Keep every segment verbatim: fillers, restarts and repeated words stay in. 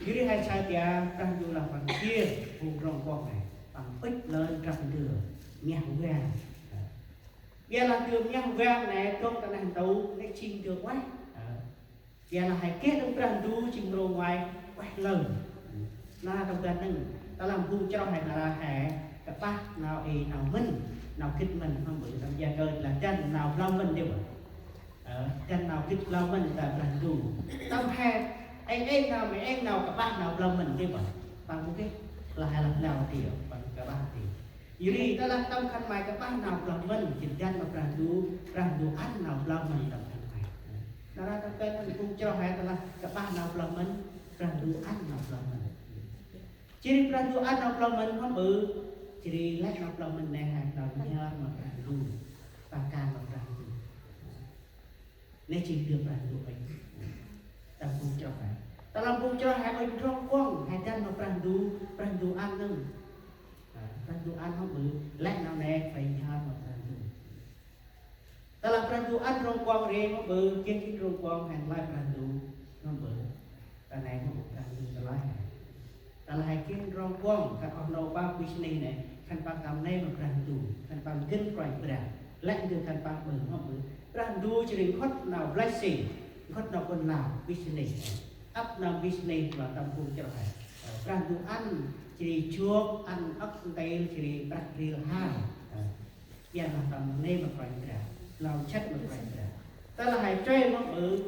Yor ri he saơ tia Brah Ndu lah Păng jêr phung rŏng kuŏng he, Păng ŭch lơn drăp ndơ miah vang. Ƀiălah ndơ miah vang nê dŏng ta neh ntu nê jêng ndơ ueh. Ƀiălah he geh đŏng Brah Ndu jêng mrô ngoai ueh lơn. Nar aơ tâm ban nâng, tơlah phung chroh he nar aơ he kƀah nau i nau mĭn, nau gĭt mĭn, hôm ƀư tâm ban kơt lah dăn nau blao mĭn dê ƀă. Ơ, dăn nau gĭt blao mĭn ta Brah Ndu. Tâm he, êng êng nau, mê êng nau kƀah nau blao mĭn dê ƀă. Păng mâu geh, lah he lah blao dê, Păng kƀah dê. Yor ri tơlah tâm khân may kƀah nau blao mĭn, jêh dăn ma Brah Ndu, Brah Ndu ăn nau blao mĭn tâm khân may. Nar aơ tâm ban nâng phung chroh he tơlah kƀah nau blao mĭn, Brah Ndu ăn nau blao mĭn. Jêh ri Brah Ndu ăn nau blao mĭn hôm ƀư, jêh ri lĕ nau blao mĭn nê he nau nhhơr ma Brah Ndu, ta kan ma Brah Ndu. Nê jêng ndơ Brah Ndu ŭch. Tâm phung chroh he. Tơlah phung chroh he ŭch rŏng kuŏng, he dăn ma Brah Ndu, Brah Ndu ăn nâng. Ơ, Brah Ndu ăn hôm ƀư, lĕ nau nê phải nhhơr ma Brah Ndu. Tơlah Brah Ndu ăn rŏng kuŏng ri hôm ƀư, geh jêng rŏng kuŏng he nlai Brah Ndu, hôm ƀư. Ta nê hôm ƀư Brah Ndu nlai he. Tơlah he geh rŏng kuŏng, khân oh nô pă business nê, khân păng tâm nê ma Brah Ndu, khân păng gĭt Kôranh Brah, lĕ ndơ khân păng ƀư, hôm ƀư. Brah Ndu jêh ri nkhŭt nau blessing, nkhŭt nau ƀon lan, business. Ăp nau business ma tâm phung chroh he. Ơ, Brah Ndu ăn, jêh ri jop, ăn âk ntil, jêh ri prăk ril hao. Ơ. Ƀiălah tâm nê ma Kôranh Brah, lŏng chăt ma Kôranh Brah. Tơlah he chuê mâm ƀư,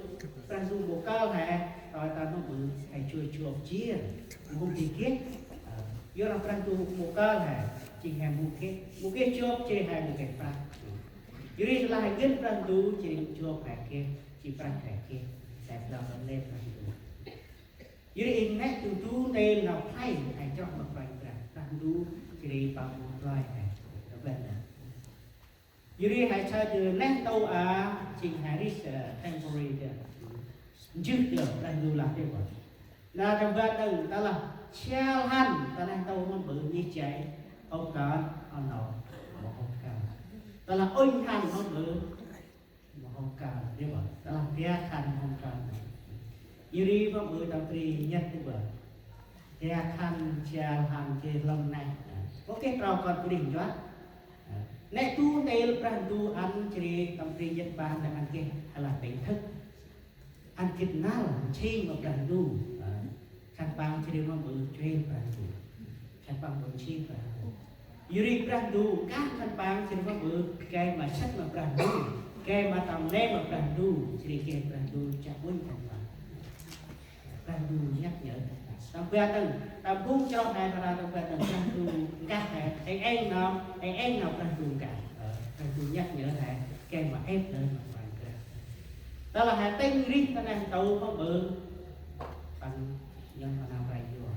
Brah Ndu mâu kơl he, tơl ta mâm ƀư, he chuê jop jêr, mâu hôm di geh. Ơ, yorlah Brah Ndu mâu kơl he, jêng he mâu geh, mâu geh jop, jêh ri he mâu geh prăk. Yor ri tơlah he gĭt Brah Ndu, jêh ri jop he geh, jêh prăk he geh, he blao tâm nê Brah Ndu. Yor ri i nĕ du du ntil nau khlay, he chroh ma Kôranh Brah, Brah Ndu, jêh ri păng mâu kloi he, tâm ban nâng. Yor ri he saơ dơ neh ntu a, jêng he rêh, ơ, temporary dơ. Njêh dơ, Brah Ndu lah dê ƀă. Nar aơ tâm ban nâng, tơlah sial hăn, ta neh ntu mâm ƀư nhih jay, hôm kơl, oh nô, mâu hôm kơl. Tơlah ŭnh hăn mâm ƀư, mâu hôm kơl, dê ƀă. Tơlah dak hăn mâu hôm kơl. Yor ri mâm ƀư tâm bri nhăt dê ƀă. Dak hăn, sial hăn, geh lŏng neh. Mâu geh trao kon bunuyh njuăl. Nê du ntil Brah Ndu ăn jêh ri tâm bri Nhật Bản nê ăn geh, hay là tỉnh thức. Ăn gĭt năl, nsing ma Brah Ndu. Khân păng jêh ri mâm ƀư chuêl Brah Ndu. Khân păng ƀư nsing Brah Ndu. Yor ri Brah Ndu, kah khân păng jêh ri mâm ƀư, gay ma sât ma Brah Ndu. Gay ma tâm nê ma Brah Ndu, jêh ri geh Brah Ndu chiă uănh khân păng. Brah Ndu nhắc nhở. Tâm ban nâng, tâm phung chroh he, tâm ban nâng Brah Ndu nkah he, êng êng nau, êng êng nau Brah Ndu nkah. Ơ, Brah Ndu nhắc nhở he, gay ma êp nơh ma Kôranh Brah. Tơlah he tĭng rêh ta neh ntu mâm ƀư, păng nhŏng ma nau rai yua.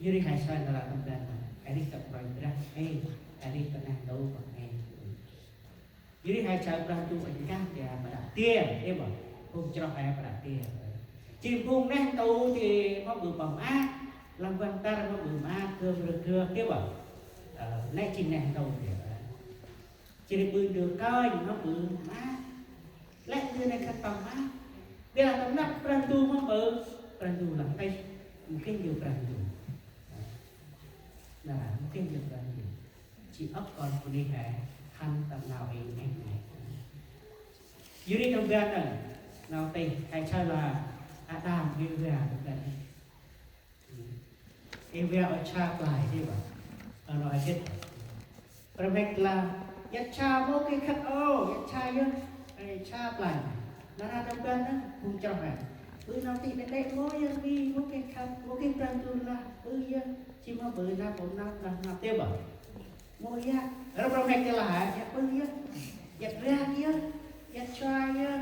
Yor ri he saơ nar aơ tâm ban nâng, he rêh ta Kôranh Brah, ê, he rêh ta neh ntu păng ê. Yor ri he saơ Brah Ndu ŭch nkah tia Brah Ndu, ê ƀă, phung chroh he Brah Ndu. Jêng phung neh ntu jêh ri mâm ƀư păng maak, lăng văng tăr mâm ƀư maak, gơm rơh gơm, ê ƀă. Ơ, nê jêng neh ntu tia. Jêh ri ƀư ndơ kơnh mâm ƀư maak. Lĕ ndơ nê khân păng maak. Ƀiălah tâm năp Brah Ndu mâm ƀư, Brah Ndu lăng têh. Mâu geh ndơ Brah Ndu. Nar aơ, mâu geh ndơ Brah Ndu. Jêh âk kon bunuyh he, hăn tâm nau êng êng nê. Yor ri tâm ban nâng, nau têh, he saơ lah Ađam, Êva, tâm ban nâng. Êva ơ sa play, dê ƀă. Ơ, nau he gĭt. Brah Ndu lah, yăt sa mâu geh khât ôh, yăt sa yơh, ơ, sa play. Nar aơ tâm ban nâng, phung chroh he. Ƀư nau têh đê̆ đê̆ mâu yơh, ƀư mâu geh khât, mâu geh Brah Ndu lah, ƀư yơh, jêh mâu ƀư nau, ƀư nau, nau, nau têh ƀă. Mâu yơh, rŏ Brah Ndu lah, yăt ƀư yơh, yăt rang yơh, yăt sa yơh,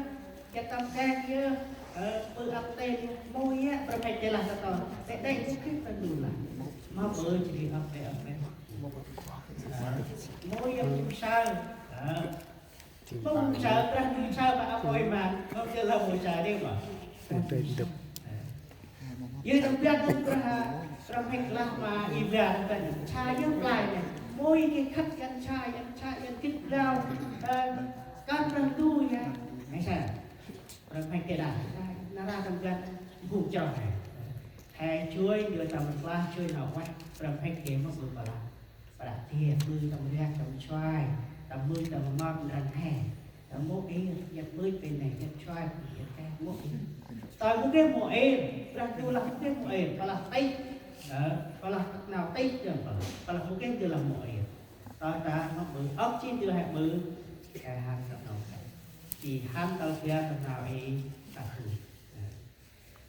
yăt tâm kek yơh, ơ, ƀư ăp têh yơh, mâu yơh, Brah Ndu lah ta to, đê̆ đê̆ mâu geh Brah Ndu lah. Mâu ƀư jêh ri ăp têh, ăp têh. Ơ, mâu yơh mâu saơ, ơ. Mâu saơ, Brah Ndu saơ ma ăp ôi ma, mâu geh lah mâu saơ dê ƀă. Ơ. Yor tâm ban nâng Brah, Brah Ndu lah ma Êva tâm ban nâng. Sa yơh play nê. Mâu geh khât yăn sa, yăn sa, yăn gĭt blao. Ơ, kơt Brah Ndu yơh. Nê sa. Brah Ndu lah. Nar aơ tâm ban nâng. Phung chroh he. He chuê ndơ tâm rklaih, chuê nau ueh, Brah Mphek geh mâu ƀư ƀalah. Ƀalah tiê, ƀư tâm riak, tâm chuai, tâm mưch, tâm mot, ndrăng he. Tâm mâu êr, yăt mưch bên nây, yăt chuai, yăt keh, mâu êr. Tơlah mâu geh mâu êr, Brah Ndu lah mâu geh mâu êr, ƀalah tih. Ơ, ƀalah nau tih dơm ƀalah, ƀalah mâu geh ndơ lah mâu êr. Tơlah ta mâu ƀư, ŏk jêng ndơ he ƀư, he hăn tâm nau tih. Jêh hăn tâm biăp tâm nau êng, ta ƀư. Ơ.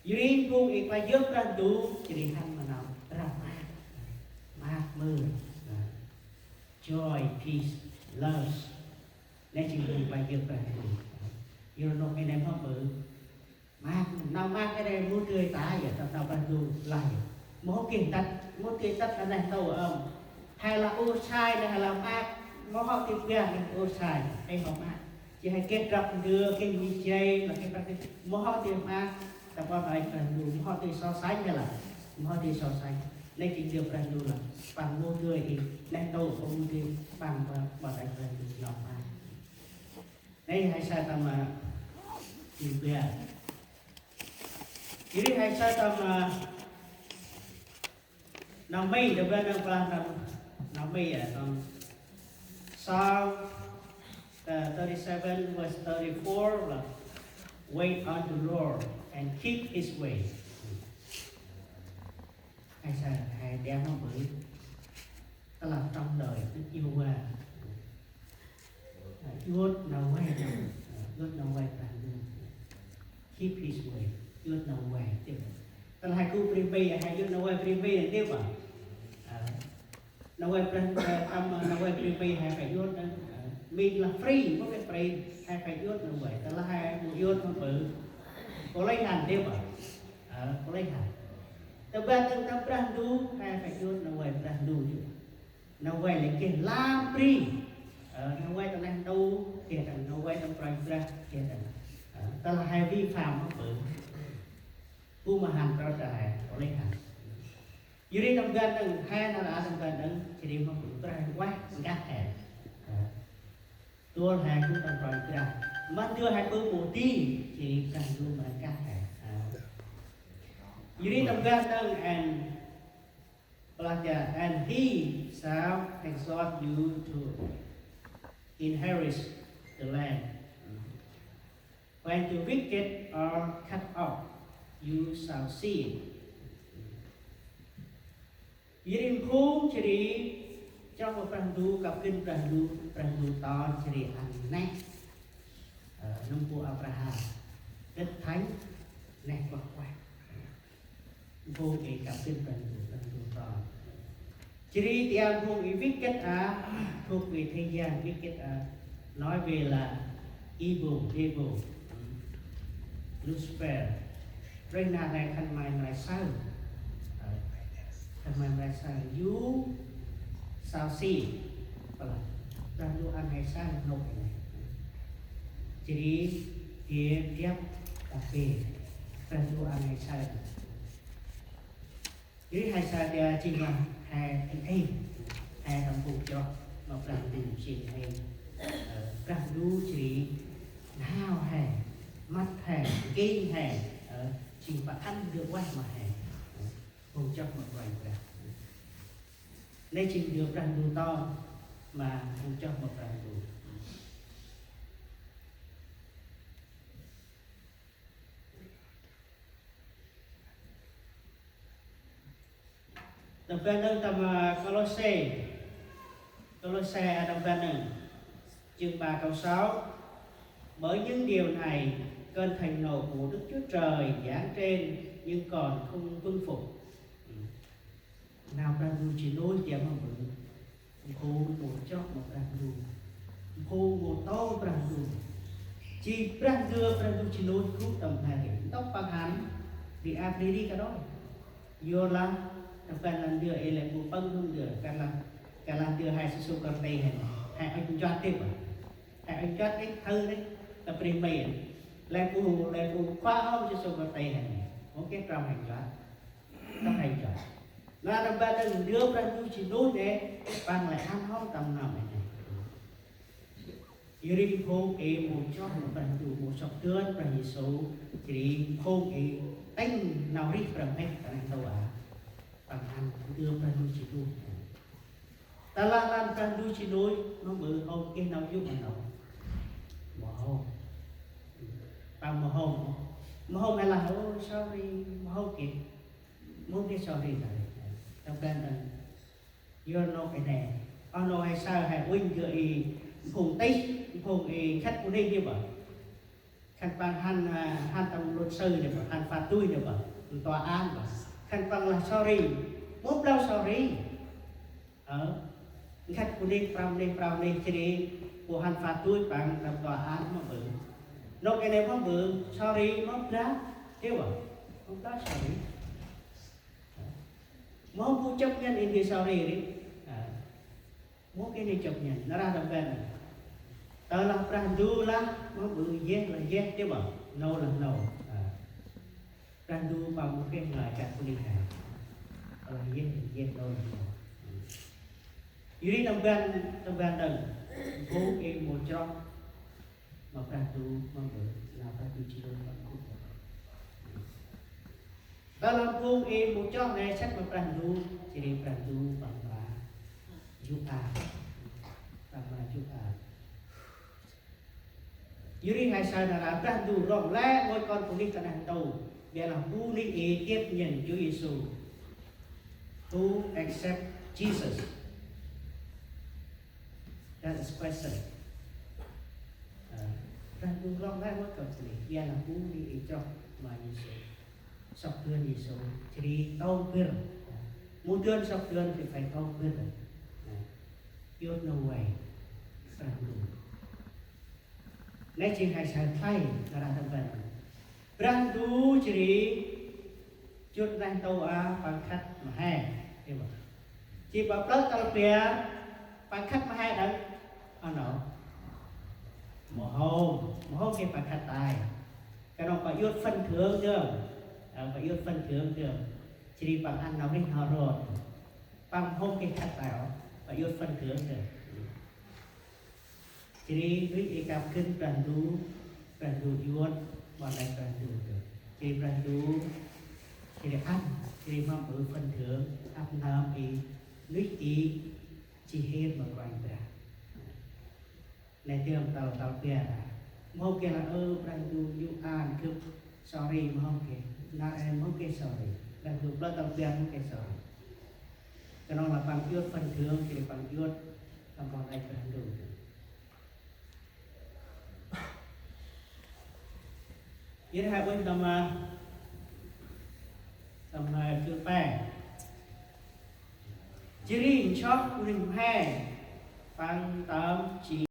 Yor ri phung êng klach yơk Brah Ndu, jêh ri hăn ma nau răm maak. Maak mơ. Joy, peace, love. Nây jêng phung klach yơk Brah Ndu. Yor nôk ê nây mâu ƀư. Maak, nau maak ê nây mâu dơi ta yơh, tâm nau Brah Ndu lah yơh. Mâu geh tât, mâu dơi tât a neh ntu ơm. He lah ur sai nây, he lah maak, mâu hŏ dơi biăp nây ur sai, ê hŏ maak. Jêh he geh drăp ndơ, geh mi jay, lah geh prăk, mâu hŏ dơi maak, ta ƀon ai Brah Ndu, mâu hŏ dơi so sánh he lah, mâu hŏ dơi so sánh. Nây jêng ndơ Brah Ndu lah, păng mâu dơi i, neh ntu, păng mâu dơi, păng ƀon ai Brah Ndu, nau maak. Nây he say tâm, ơ, jêng biăp. Jêh ri he say tâm, ơ, Nau Mi, đọc ra nâng plah nâng, Nau Mi, ơ, nâng Psalm, ơ, thirty-seven verse thirty-four lah, "Wait on the Lord and keep his way." He say, he đeo mâu ƀư, tơlah trong đời Đức Giê-hô-va. Ơ, djôt nau vay, ơ, djôt nau vay Brah Ndu. Keep his way, djôt nau vay, djôt. Tơlah he gŭ bri Mi, he djôt nau vay bri Mi, djôt ƀă. Ơ, nau vay Brah, ơ, tâm, ơ, nau vay bri Mi, he phải djôt, ơ, ơ, Mi lah free, mâu geh free, he phải djôt nau vay. Tơlah he mâu djôt mâu ƀư, kôlih hăn, djôt ƀă. Ơ, kôlih hăn. Tơlah tâm, tâm Brah Ndu, he phải djôt nau vay Brah Ndu, djôt. Nau vay lĕ geh lam bri. Ơ, nau vay ta neh ntu, geh ta nau vay tâm Kôranh Brah, geh ta. Ơ, tơlah he vi phạm mâu ƀư, bu ma hăn trôk ta he, kôlih hăn. Yor ri tâm ban nâng, he nau lah tâm ban nâng, jêh ri mâu ƀư Brah Ndu ueh nkah he. Ơ, tuăl he gŭ tâm Kôranh Brah. Mâu dơi he ƀư mâu di, jêh ri Brah Ndu mâu nkah he. Ơ. Yor ri tâm ban nâng, and Plah, and he shall exalt you to inherit the land. When the wicked are cut off, you shall see it. Yor ri phung jêh ri chroh ma Brah Ndu, kăp gân Brah Ndu, Brah Ndu ton jêh ri ăn neh, ơ, nâm bu Abraham, Đức Thánh, neh kuah kuah. Phung ê kăp gân Brah Ndu, Brah Ndu ton. Jêh ri tiang phung ê wicked a, thuộc về thế gian wicked a, nói về là evil, devil, Lucifer. Rêh nau nây khân may mray saơ. Ơ, khân may mray saơ. You shall see. Plah, Brah Ndu ăn he saơ nôk nây. Jêh ri, dia biăp ta bê. Brah Ndu ăn he saơ. Yor ri he say ta jêng lah he êng êng, he tâm phung chroh ma Brah Ndu jêng he, ơ, Brah Ndu jêh ri n'hao he, mât he, nking he, ơ, jêng pă ăn ndơ ueh ma he, ơ, phung chroh ma Kôranh Brah. Nây jêng ndơ Brah Ndu ton ma phung chroh ma Brah Ndu. Tâm ban nâng tâm, ơ, Kôlôse. Kôlôse, ơ, tâm ban nâng. Chương ba câu sáu. Bởi những điều này, cơn thịnh nộ của Đức Chúa Trời giáng trên những con không vâng phục. Nau Brah Ndu jêng nuyh tiang ma ƀư. Phung mâu chroh ma Brah Ndu. Phung mâu tông Brah Ndu. Jêh Brah Ndu, Brah Ndu jêng nuyh gŭ tâm he ri. Ntŭk păng hăn. Ri ăp ri ri kađôi. Yor lah, tâm ban lah ndơ ê lĕ bu păng hŭm ndơ. Kan lah, kan lah ndơ he Yêsu Krist he. He ŭch nchuăt dê ƀă. He ŭch nchuăt dê, thâo dê. Ta bri mê. Lĕ bu, lĕ bu khua hŏm Yêsu Krist he. Ôkê, trong he nchuăt. Tâm he nchuăt. Nau tâm ban nâng ndơ Brah Ndu jêng nuyh nê, păng lĕ hăn hŏm tâm nau nê. Yor ri phung ê mâu chroh ma Brah Ndu, mâu sŏk dơn Brah Yêsu, jêh ri phung ê tĭng Brah Huêng ta neh ntu a. Păng ăn ndơ Brah Ndu jê̆ nuih. Tơ lah lăn Brah Ndu jê̆ nuih, mâm ƀư hôm geh nau yô̆ ma nau. Mâu hôm. Păng mâu hôm. Mâu hôm he lah, ô, sorry, mâu hôm geh. Mâu hôm geh sorry ta. Tâm ban ăn. Yor nôk ênê. Ơ nôk he saơ he uănh gơ i phung tih, phung i khât bunuyh nê bơh. Khân păng hăn, a, hăn tâm luật sư nê bơh, hăn phạt tù nê bơh, tâm tòa án bơh. Khân păng lah sorry. Mâu blao sorry. Ơ. Khât bunuyh, prăm nê, prao nê, jêh ri, bu hăn phạt tù păng tâm tòa án mâm ƀư. Nôk ênê mâm ƀư, sorry, mâm blao. Hiu bơh. Mâm blao sorry. Mâu hôm bu chấp nhận in geh sorry ri. A, mâu hôm geh nê chấp nhận. Nar aơ tâm ban. Tơ lah Brah Ndu lah, mâm ƀư yes lah yes, hiu bơh. No lah no. A. Brah Ndu păng mâu geh nglay khât bunuyh he. Tơ lah yes, yes, no lah no. Yor ri tâm ban, tâm ban đŏng. Phung i mâu chroh ma Brah Ndu mâm ƀư, lah Brah Ndu jê̆ nuih păng gŭ. Tơ lah phung i mâu chroh nê săk ma Brah Ndu, jêh ri Brah Ndu păng mra yô̆ a. Păng mra yô̆ a. Yor ri he saơ nar aơ Brah Ndu rŏng lĕ rngôch kon bunuyh ta neh ntu. Biălah bunuyh i tiếp nhận Chúa Giêsu. Who accept Jesus? That is question. Ơ, Brah Ndu rŏng lĕ rngôch kon bunuyh. Biălah bunuyh i chroh ma Yêsu. Sŏk dơn Yêsu. Jêh ri tông bĭr. Mâu dơn sŏk dơn jêh ri phải tông bĭr. Ơ, yô̆ nô way. Brah Ndu. Nê jêng he saơ khlay, nar aơ tâm ban. Brah Ndu jêh ri jŭr neh ntu a păng khât ma he. Hiu bơh. Jêh ri păng plơ̆ tal bar, păng khât ma he đŏng. Ơ nô. Mâu hôm, mâu hôm geh păng khât tay. Knŏng păng yŭt phần thưởng dơm. Ơ, păng yŭt phần thưởng dơm. Jêh ri păng ăn nau rêh n'ho rot. Păng mâu hôm geh khât tay ôh. Păng yŭt phần thưởng dơm. Jêh ri nuyh i kăp gân Brah Ndu, Brah Ndu yŭt, ƀon lĕ Brah Ndu. Jêh ri Brah Ndu, jêh ri ăn, jêh ri mâm ƀư phần thưởng, ăp nơm i, nuyh i, jêh hên ma Kôranh Brah. Nê dơm tal, tal bar. Mâu hôm geh lah, ơ, Brah Ndu yô̆ ăn gâp, sorry, mâu hôm geh. Nar aơ mâu hôm geh sorry. Brah Ndu plơ̆ tal bar mâu hôm geh sorry. Knŏng lah păng yŭt phần thưởng, jêh ri păng yŭt tâm ƀon lĕ Brah Ndu. Yor he uănh tâm, a, tâm, a, jŭr pe. Jêh ri nsoh bunuyh mhe păng tâm jêng